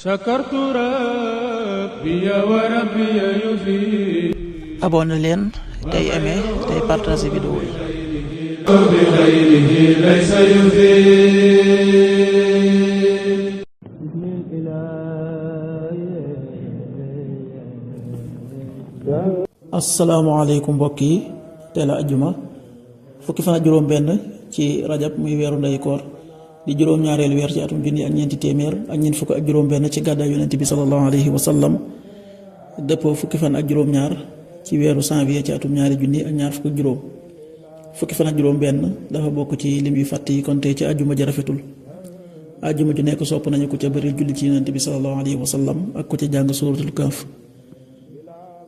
شكرت ربي وربي يفيد. abonné leen tey aimé tey partagé vidéo yi. بغيره ليس يفيد. asalaamaaleykum mbokk yi, tey la ajjuma fukki fan ak juróom benn ci rajab muy weeru ndey koor di juróom-ñaareelu weer ci atum junni ak ñeenti téeméer ak ñeent fukk ak juróom benn ci gàddaay yonent bi sallallahu alayhi wa sallam, dëppoo fukki fan ak juróom-ñaar ci weeru janvier ci atum ñaari junni ak ñaar fukk ak juróom. fukki fan ak juróom benn dafa bokk ci lim yu fàtt yi, kon tey ci ajjuma ji rafetul. ajjuma ju nekk sopp nañu ko ca bëri julli ci yonent bi sallallahu alayhi wa sallam ak ko ca jàng suuratul kahf.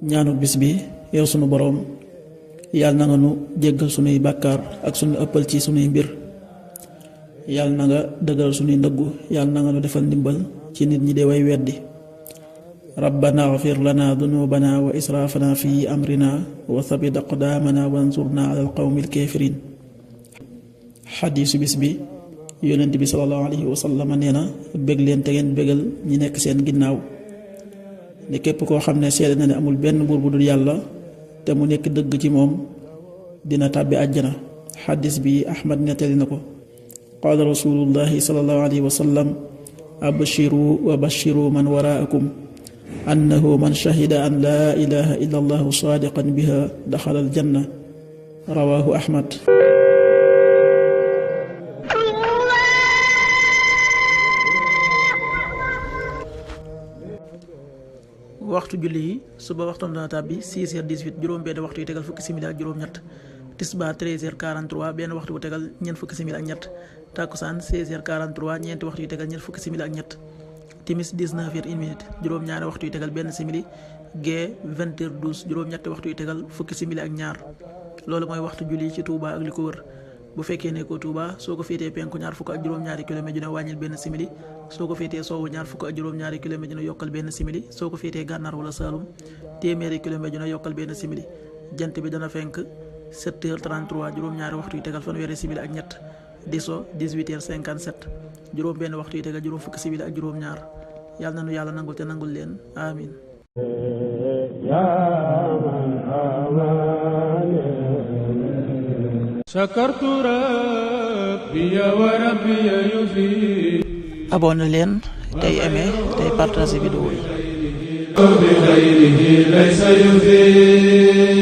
ñaanu bis bi: yow sunu boroom, yàlla na nga nu jéggal sunuy bàkkaar ak sunu ëppal ci sunuy mbir, yàlla na nga dëggal sunuy ndëggu, yàlla na nga nu defal ndimbal ci nit ñi de way weddi. rabbana ighfir lana dunubana wa israfana fi amrina wa thabbit aqdamana wansurna ala alqawmil kafirin. xadiisu bis bi: yonent bi sallallahu alayhi wa sallam nee na, bég leen te ngeen bégal ñi nekk seen ginnaaw. ne képp koo xam ne seede na ne amul benn buur bu dul yàlla te mu nekk dëgg ci moom dina tàbbi àjjana. xadis bi Ahmad nettali na ko. qaala rasulullahi sallallahu alayhi wa sallam: abshiru wa bashiru man waraakum annahu man shahida an laa ilaha illa allahu saadiqan biha daxala aljanna. rawaahu Ahmad. waxtu julli yi: suba waxtam dana tàbbi 6h18 juróom benn waxtu yu tegal fukki simili ak juróom ñett. tisbaar 13h43 benn waxtu bu tegal ñeent fukki simili ak ñett. takkusaan 16h43 ñeenti waxtu yu tegal ñeent fukki simili ak ñett. timis 19h01 juróom ñaari waxtu yu tegal benn simili. gee 20h12 juróom ñetti waxtu yu tegal fukki simili ak ñaar. loolu mooy waxtu julli ci Touba ak li ko wër. bu fekkee ne ko Touba soo ko féetee penku ñaar fukk ak juróom-ñaari kilomètre dina wàññil benn simili, soo ko féetee sowwu ñaar fukk ak juróom-ñaari kilomètre dina yokkal benn simili, soo ko féetee gànnaar wala Saalum téeméeri kilomètre dina yokkal benn simili. jant bi dana fenk 7h33 juróom-ñaari waxtu yu tegal fanweeri simili ak ñett, di so 18h57 juróom benn waxtu yu tegal juróom fukki simili ak juróom-ñaar. yàlla na nu yàlla nangul te nangul leen, amin. شكرت ربي وربي يفيد. abonné leen tey aimé tey partagé vidéo yi. بغيره ليس يفيد.